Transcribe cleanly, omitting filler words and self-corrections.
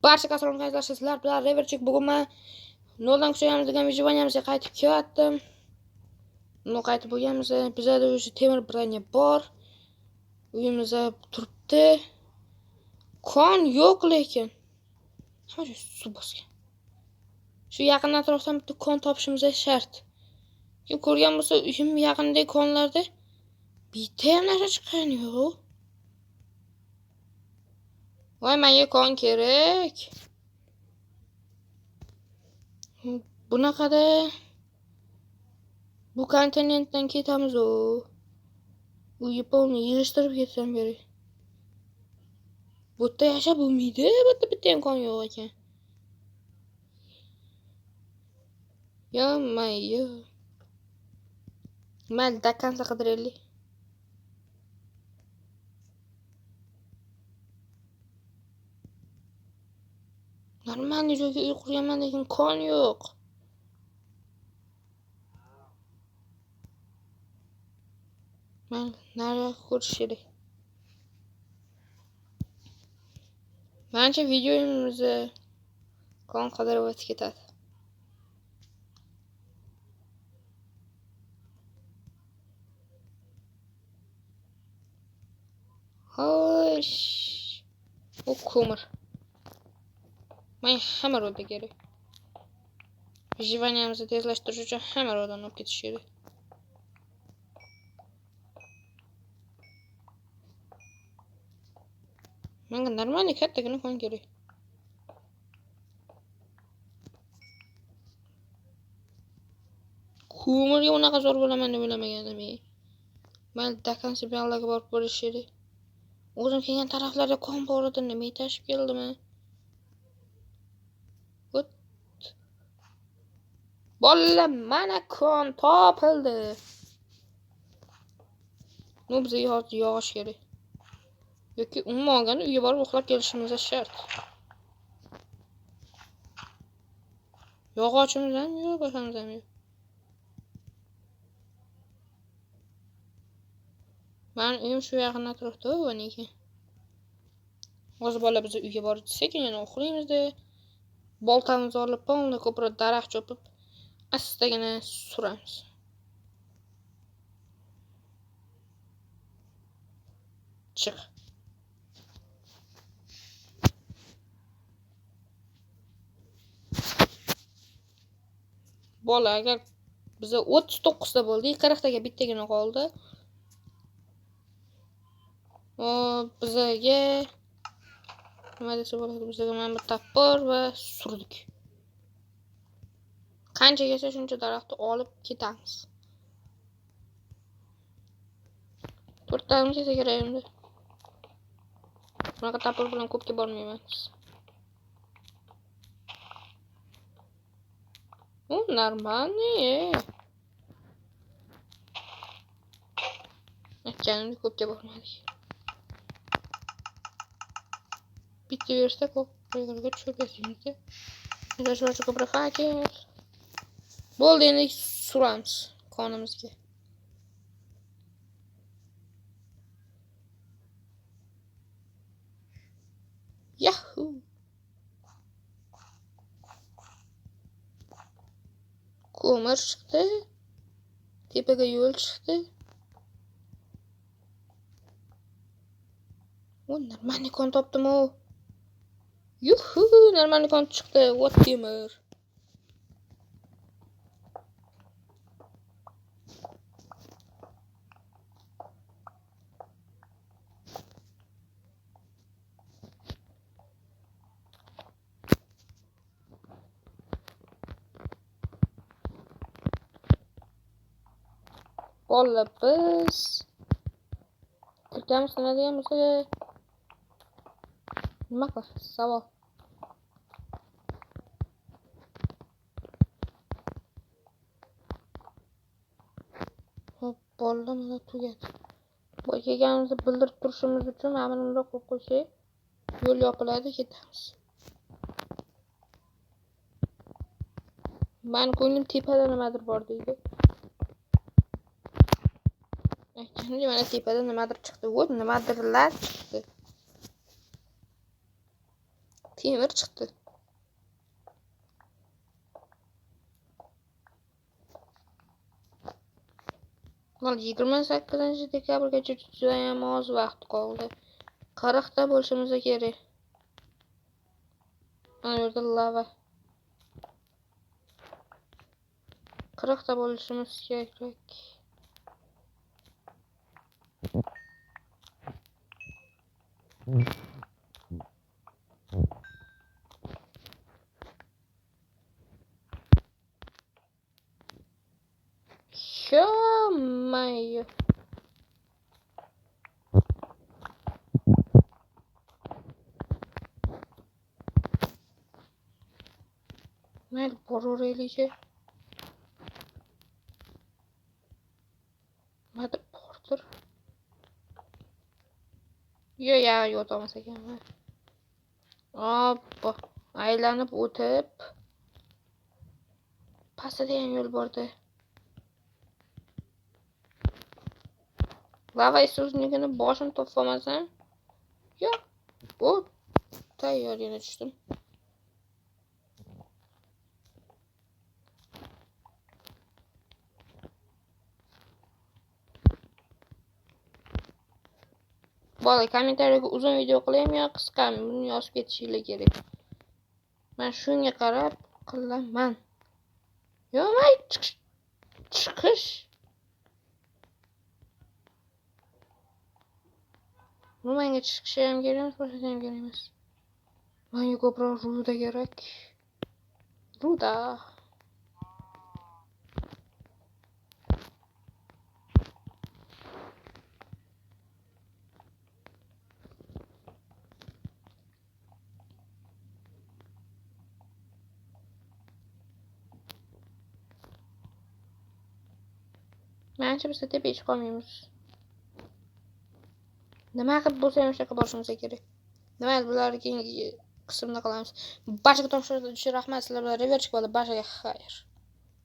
Barcha kasrolmazlar sizlar bilan Reverchik. Bugun men noldan kuchayamiz degan выживаниямizga qaytib kelyaptim. Uni qaytib bo'lganmiz. Bizada o'sha temir броня bor. Uyimizda turibdi. Kon yo'q lekin. Hamma joy suv bosgan. Shu yaqin atrofdan bitta kon topishimiz shart. Kim ko'rgan bo'lsa, uyim yaqinidagi konlarda bitta ham narsa chiqqani yo'q. Voy, menga kon kerak. Bunaqada bu kontinentdan ketamiz u. Uyni polni yig'ishtirib ketsam kerak. Bu yerda yashab bo'lmaydi, bu yerda bitta ham kon yo'q ekan. Yo-mayo. Mayli, до конца qidiraylik. Нормальный joyga uy qurganman, lekin kon yo'q. Mayli, nariyoqqa ko'rish kerak. Manimcha videomizni kon qidirib o'tib ketadi. Xo'sh. U ko'mir. Menga hamma roda kerak. Выживаниямizni tezlashtirish uchun hamma rodani olib ketish kerak. Menga нормальный kattagina kon kerak. Ko'mirga unaqa zo'r bo'laman deb o'ylamagan edim. Mayli, до конца buyoqlarga borib ko'rish kerak. O'zim kelgan taraflarda kon bor edi, nima tashib keldimi? Bolalar, mana kon topildi. Nu bizga hozir yog'och kerak. Yoki umuman olganda uyga borib uxlab kelishimiz shart. Yog'ochimiz ham yo'q, boshqamiz ham yo'q. Mani uyim shu yaqin atrofda bo'lgan ekan. Hozir bola biz uyga borib sekin yana uxlaymiz-da. Boltamizni olib, polni ko'proq daraxt chopib, astagina suramiz. Chiq. Bola, agar biza 39 ta bo'ldik, 40 taga bittagina qoldi. O bizaga nima desa bo'ladi? Bizaga mana bu topor va surdik. Qancha kelsa shuncha daraxtni olib ketamiz. 4 tani kelsa kerak endi. Bunaqa topor bilan ko'pga bormaymiz. U нормальный. Aytganimdek ko'pga bormadik. Bitta bersa ko'p joylarga tushib ketamiz. Ko'proq fakel. Bo'ldi, endi suramiz konimizga. Yahoo! Ko'mir chiqdi. Tepaga yo'l chiqdi. O, нормальный kon topdim-o. Yuhu, нормальный kon chiqdi. What temir. Bola, biz kirganmiz nima degan bo'lsa, nima qilamiz? Savol. Hop, bola, mana tugadi. Bu kelganimizni bildirib turishimiz uchun mana buni bundoq qo'yib qo'ysak, yo'l yopiladi, ketamiz. Mani ko'nglim tepada nimadir bor deydi. Aytganimdek, mana tepada nimadir chiqdi. Voy, nimadirlar chiqdi. Temir chiqdi. Mana 28 dekabrgacha judayam oz vaqt qoldi. 40 ta bo'lishimiz kerak. Mana bu yerda lava. 40 ta bo'lishimiz kerak. Ё-моё. Mayli, boraveraylikchi. Nimadir bordir. Yo, ya, o'tolmas ekanman. Obbo, aylanib o'tib pastda ham yo'l bordi. Lava isuzligini boshim topolmasam. Yo'q. Bu tayyor yana tushdim. Bola, kommentariyaga uzun video qilaymi yo qisqami? Buni yozib ketishinglar kerak. Men shunga qarab qilaman. Yo'q, chiqish. Bu menga chiqishi ham kerak emas, boshqasi ham kerak emas. Menga ko'proq ruda kerak. Ruda. Manimcha biz tepaga chiqa olmaymiz. Nima qilib bo'lsa ham o'sha yoqqa borishimiz kerak. Nima, bularni keyingi qismda qilamiz. Barchaga tomosha uchun rahmat. Sizlar bilan Reverchik bo'ldi. Barchaga xayr.